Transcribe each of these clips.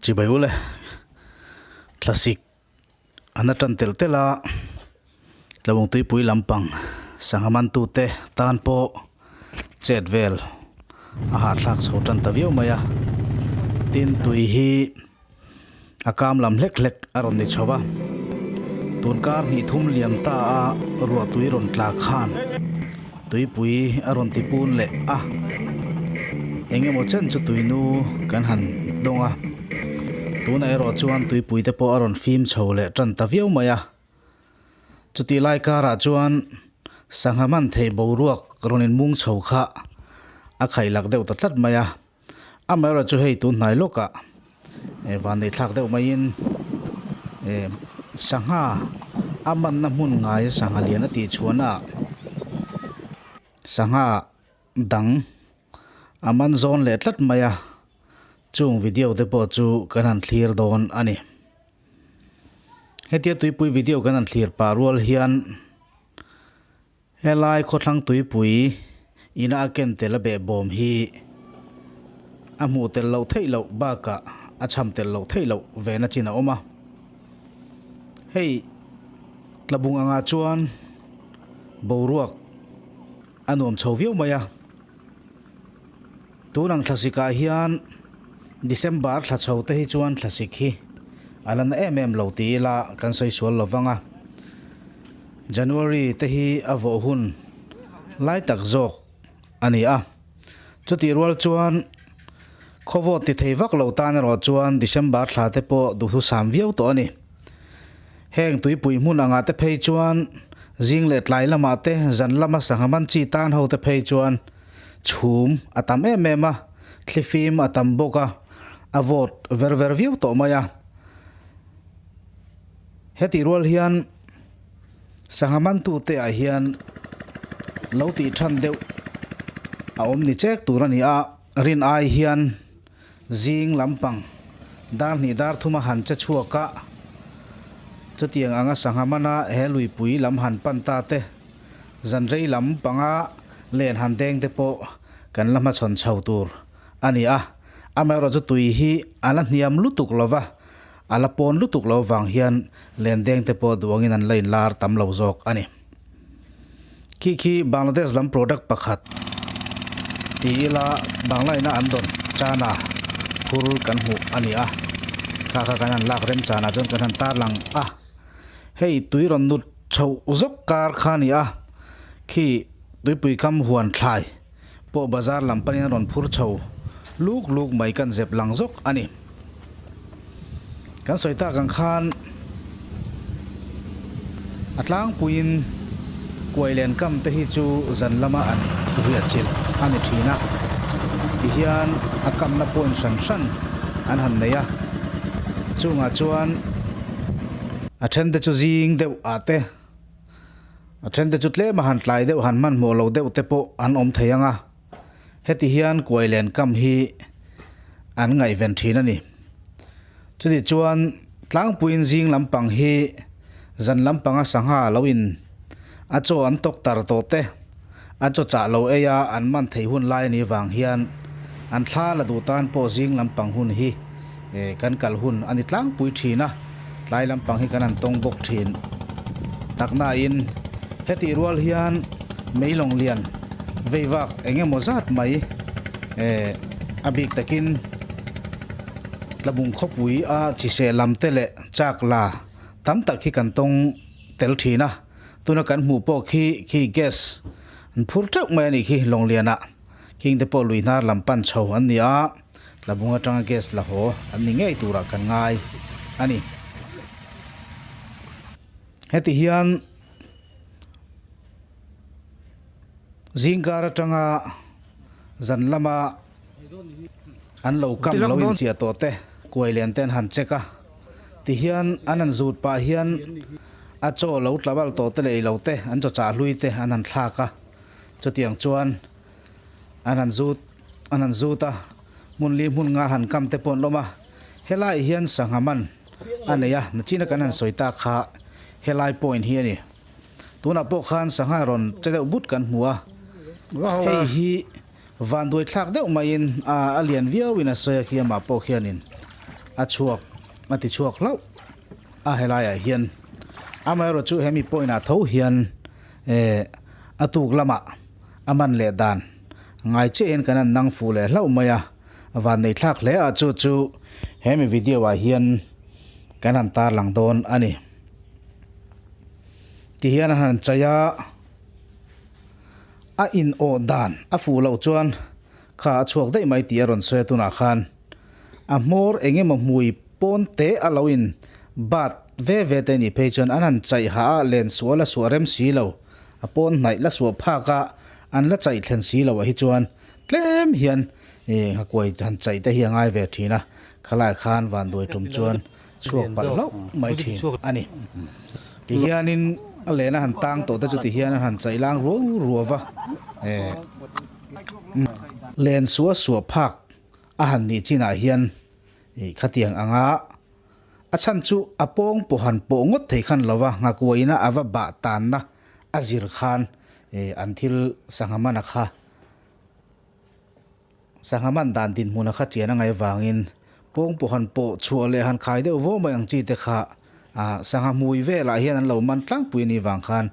Chibai ule thlasik an a tan telh telh a tlawng tuipui lampang sangha mantute tan pawh chet vel a hahthlak chho tan ta viau mai a tin tui hi a kam lam hlek hlek a rawn ni chho a, tun kar hnih thum liam ta a ruah tui rawn tla khan tuipui a rawn ti pun leh a, eng emaw chen chu tuinu kan han dawng a, tunah erawh chuan tuipui te pawh a rawn fim chho leh tan ta viau mai a, chutih lai karah chuan sangha man thei boruak rawn inmung chho kha a khaihlak deuh ta tlat mai a. Amaherawhchu chu hei tun hnai lawkah eh van nei thlak deuh maiin eh sangha a manna hmun ngai sangha lian a tih chhuahna ah sangha dang a man zawn leh tlat mai a, chung video te pawh chu kan han thlir dawn a ni. Hetia tuipui video kan han thlir pah rual hian. Helai khawthlang tuipui ina a ken tel a behbawm hi a hmuh tel loh theih loh bakah a cham tel loh theih loh vena chin a awm a. Hei tlabung angah chuan boruak a nuam chho viau mai a. Tun ang thlasikah hian December thla chho te hi chuan thlasik hi a la na em em lo ti ila kan sawi sual lo vang a. January te hi a vawh hun lai tak zawk a ni a. Chutih rual chuan khawvawt ti thei vak lo tan erawh chuan December thla te pawh duhthusam viau tawh a ni. Heng tuipui hmun angah te phei chuan zing leh tlai lamah te zan lama sangha man chi tan ho te phei chuan chhum a tam em em a, thlifim a tam bawk a, a vawt ver ver viau tawh mai a. Hetih rual hian sangha mantute ah hian lo tih than deuh a awm ni chek tur a ni a, rin ai hian zing lampang dar hnih dar thuma han che chhuak a, chutiang anga sangha mana he luipui lam han pan ta te. Zan rei lam panga len han deng te pawh kan la hmachhawn chho tur a ni a, amaherawh chu tui hi a la hniam lutuk lo va, a la pawn lutuk lo vang hian len deng te pawh duangin an la inlar tam lo zawk a ni. Khi khi Bangladesh lam product pakhat ti ila Banglaina an dawn chana phur kan hmuh a ni a, kha kha kan han lak remchanah chuan kan han tarlang a, hei tui rawn nut Chhoh zawk kar kha a ni a, khi tuipui kam huan thlai pawh bazar lam panin a rawn phur chho luk luk mai kan zep lang zawk a ni. Kan sawi tak ang khan a tlangpuiin kuai len kam te hi chu zan lama an riah chilh a ni thin a, tihian a kamna point hran hran an han nei a, chungah chuan. A then te chu zing deuh ah te, a then te chu tlem a han tlai deuh han hmanhmawh lo deuh te pawh an awm thei ang a, heti hian kuai len kam hi an ngaihven thin a ni. Chuti chuan tlangpuiin zing lampang hi zan lampanga sangha lo in a chaw an tawk tar tawh te, a chaw chah lo ei a an man theih hun lai a nih vang hian an thla la duh tan pawh zing lampang hun hi kan kal hun a ni tlangpui thin a, tlai lampang hi kan han tawng bawk thin taknain hetih rual hian meilawng lian vei vak eng emaw zat mai a bik takin tlabung khawpui a chiseh lam te leh chak la tam tak hi kan tawng tel thin a. Tuna kan hmuh pawh khi khi gas an phur teuh mai a nih khi Lawnglianah khing te pawh lui hnar lam pan chho an ni a, tlabung atanga gas la haw an ni ngei turah kan ngai a ni. Heti hian zingkar atanga zan lama an lo kam lo inchiah tawh te kuai len te an han check a, tihian an han zut pah hian A chaw lo tlabal tawh te leh ilo te an chaw chah hlui te an han thlak a, chutiang chuan an han zut an han zut a, hmun li hmun nga han kam te pawh an awm a, helai hian sangha man a nei a, nachina kan han sawi tak kha helai point hi a ni. Tunah pawh khan sangha rawn che deuh but kan hmu a, hei hi. Vanduai thlak deuh maiin a lian viauin a sawi a khi amah pawh khianin a chhuak a ti chhuak hlauh a helaiah hian. Amaherawhchu chu hemi point ah tho hian eh a tuk lamah a man leh dan ngai chiah hian kan han nang fuh leh hlauh mai a, vannei thlak hle a chu chu hemi video ah hian kan han tarlang dawn a ni. Tihian a han chai a. A in awh dan a fuh loh chuan kha a chhuak daih mai tih a rawn sawi a tunah khan a hmawr eng emaw hmui pawn te a lo in bat ve ve te nih phei chuan an han chaih hah a len suah la suah rem si lo a pawn hnaih la suah phak a an la chaih thlen si lo ah hi chuan tlem hian ih nghakuai han chaih te hi a ngai ve thin a khalai khan vanduai tum chuan chhuak palh hlauh mai thin a ni. Tihianin a lehna han tang tawh te chu tihian a han chaih lang ruau ruau va, eh len suah suah phak a han nih chinah hian ih khatiang anga a chhan chu a pawng pawh han pawh ngawt thei khan lo va, nghakuaina a va bah tanna a zir khan ih an thil sangha mana kha. Sangha man dan dinhmun a kha chian a ngaih avangin pawng pawh han pawh chhuah leh han khai deuh vawh mai ang chi te kha sangha hmui velah hian an lo man tlangpui a nih vang khan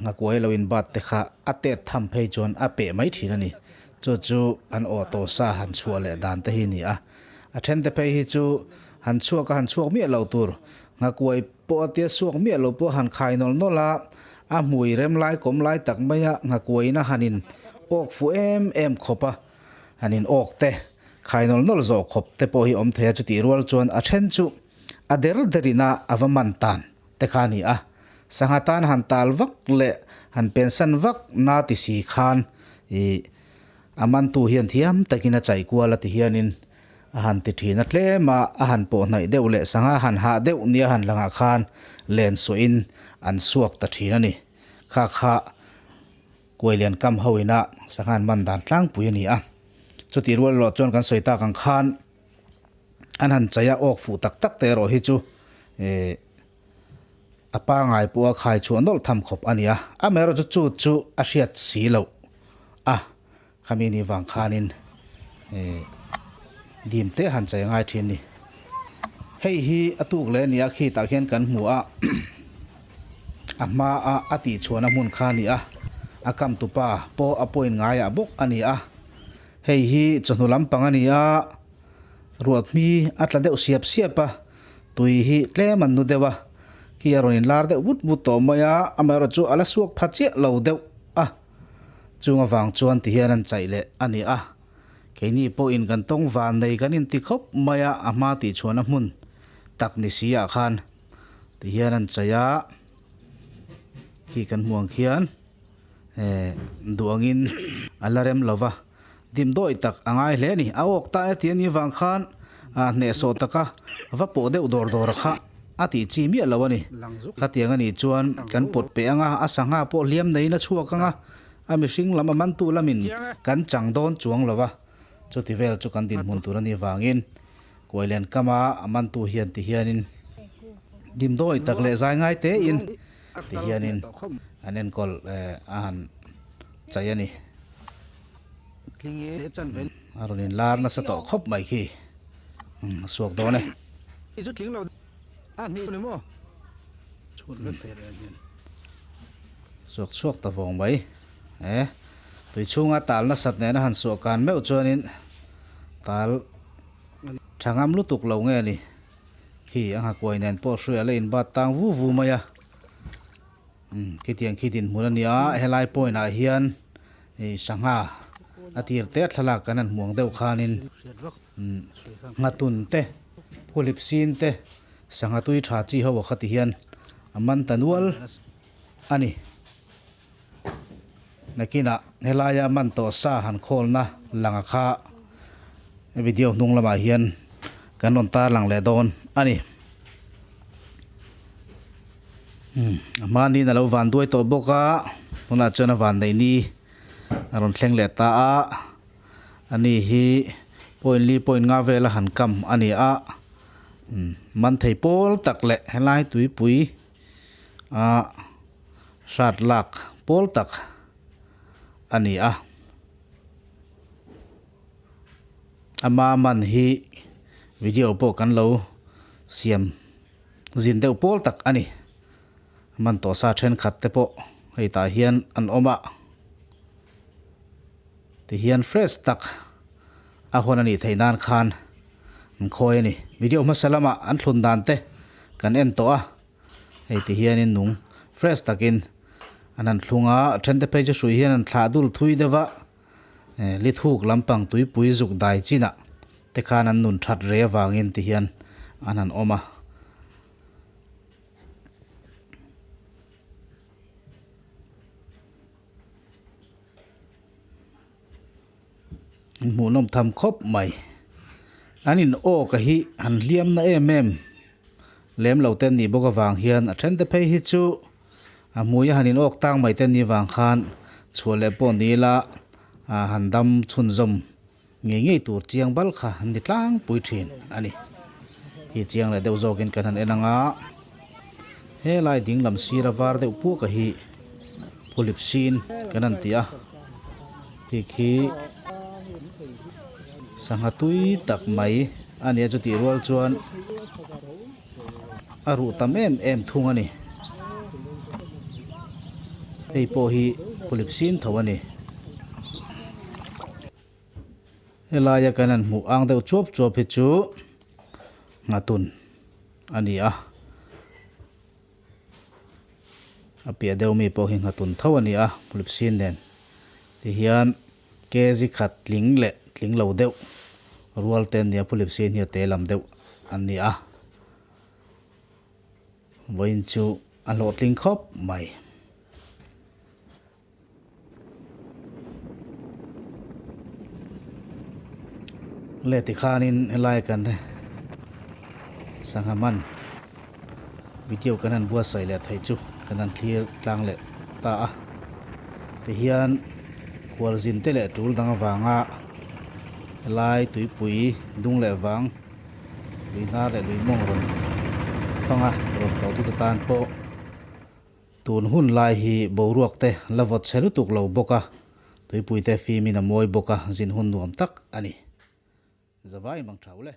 nghakuai lo in bat te kha a tet tham phei chuan a peh mai thin a ni. Chu chu an aw tawh sa han chhuah leh dan te hi a ni a. A then te phei hi chu han chhuak a han chhuak miah lo tur nghakuai pawh a tia suak miah lo pawh han khai nawlh nawlh a, a hmui rem lai kawm lai tak maia nghakuaiin a han in awk fuh em em khawp a, han in awk te, khai nawlh nawlh zawh khawp te pawh hi awm thei a, chutih rual chuan a then chu a der derin a a va man tan te kha a ni a, sangha tan han tal vak leh han pensan vak na ti si khan ih a mantu hian thiam takin a chaih kual a ti hianin A han ti thin a tlem a, a han pawh hnaih deuh leh sangha han hah deuh nia han langah khan len suahin an suak ta thin a ni. Kha kha Kuailian kam ho ina sangha an man dan tlangpui a ni a. Chutih rual erawh chuan kan sawi tak ang khan an han chai a awk fuh tak tak te erawh hi chu eh a pangai pawh a khai chhuah nawlh tham khawp a ni a. Amaherawhchu chu chu a hriat si loh a. Khami ni vang khanin dim te han chei ngai thin ni. Hei hi a tuk leh a ni a, khitah khian kan hmu a, a hma a a tihchhuahna hmun kha a ni a, a kam tupa pawh a point ngaiah bawk a ni a. Hei hi chawhnu lampang a ni a, ruahhmi a tla deuh siap siap a, tui hi tlem an nu deuh a, khi a rawn inlar deuh vut vut tawh mai a, amaherawhchu a la suak pha chiah lo deuh a. Chung avang chuan ti hian an chaih leh a ni a, keini pawhin kan tawng van nei kan inti khawp mai a, a hma tih chhuahna hmun tak ni si ah khan ti hian an chaih a, khi kan hmu ang khian eh duh angin a la rem lo va, dimdawi tak a ngai hle a ni. A awk ta e tih a nih vang khan hnehsawh taka va pawh deuh dawr dawr kha a tih chi miah lo a ni. Khatiang a nih chuan kan pawt peh ang a, a sangha pawh hliam neiin a chhuak ang a, a mihring lam a mantu lamin kan chang dawn chuang lo va, chuti vel chu kan dinhmun tur a nih vangin Kuailen kama a mantu hian ti hianin dimdawi tak leh zai ngai tein ti hianin an enkawl a han chai a ni. A rawn inlar nasa tawh khawp mai khi a suak dawn e. Suak chhuak ta vawng mai e. Tui chhunga tal nasat nena han suah kan meuh chuanin tal tha ngam lutuk lo nge ni. Khi a nghakuai nen pawh hruai a la inbat tang vu vu mai a. Umm khitiang khi dinhmun a ni a, helai point ah hian ih sangha a tir te a thlalak kan han hmuang deuh khanin umm nghatun te phulip sin te sangha tui tha chi ho a kha ti hian a man ta nual a ni. Nakinah helaia man tawh sa han khawlna langa kha video hnung lamah hian kan rawn tarlang leh dawn a ni. Umm a hmaniin a lo van duai tawh bawk a, tunah chuan a van neih ni a rawn thleng leh ta a, ani hi point li point nga vela han kam a ni a, umm man thei pawl tak leh helai tuipui a hrat lak pawl tak a ni a. Ama man hi video pawh kan lo siam zin deuh pawl tak a ni. Man tawh sa thenkhat te pawh hei tah hian an awm a. Tihian fresh tak a hawn a nih theih nan khan an khawi a ni. Video hmasa lamah an thlun dan te kan en tawh a. Hei ti hianin nung fresh takin an han thlung a, then te phei chu hrui hian an thlah dul thui deuh a, li thuk lampang tuipui zuk dai chinah te khan an nun that rei avangin ti hian an han awm a. Hmuhnawm tham khawp mai. An in aw ka hi han hliam na em em lem lo te nih bawk avang hian a then te phei hi chu a hmui a han in awk tang mai te nih vang khan chhuah leh pawh ni ila han dam chhunzawm ngei ngei tur chiang bal kha an ni tlangpui thin a ni. Hi chiang leh deuh zawkin kan han en ang a, helai ding lam sira var deuh puaka hi phulip sin kan han ti a, khi khi sangha tui tak mai a ni a, chutih rual chuan a ruh tam em em thung a ni. Hei pawh hi phulip sin tho a ni. Helaia kan han hmuh ang deuh chuap chuap hi chu nghatun a ni a, a piah deuh mi pawh hi nghatun tho a ni a lipsin nen tihian kg khat tling leh tling lo deuh rual te an ni a phulipsin hi a te lam deuh an ni a vawiin chu a hlawhtling khawp mai. Le tikhanin helai kan sangha man video kan han buatsaih leh theih chu kan han thlir tlang leh ta a tihian khualzin te leh tul dang avanga helai tuipui dung leh vang lui hnar leh lui mawng rawn fanga rawn tlawh tute tan pawh. Tun hun lai hi boruak te la vawt chhe lutuk lo bawk a, tuipui te fimin a mawi bawk a, zin hun nuam tak a ni. Zavai mang thau le.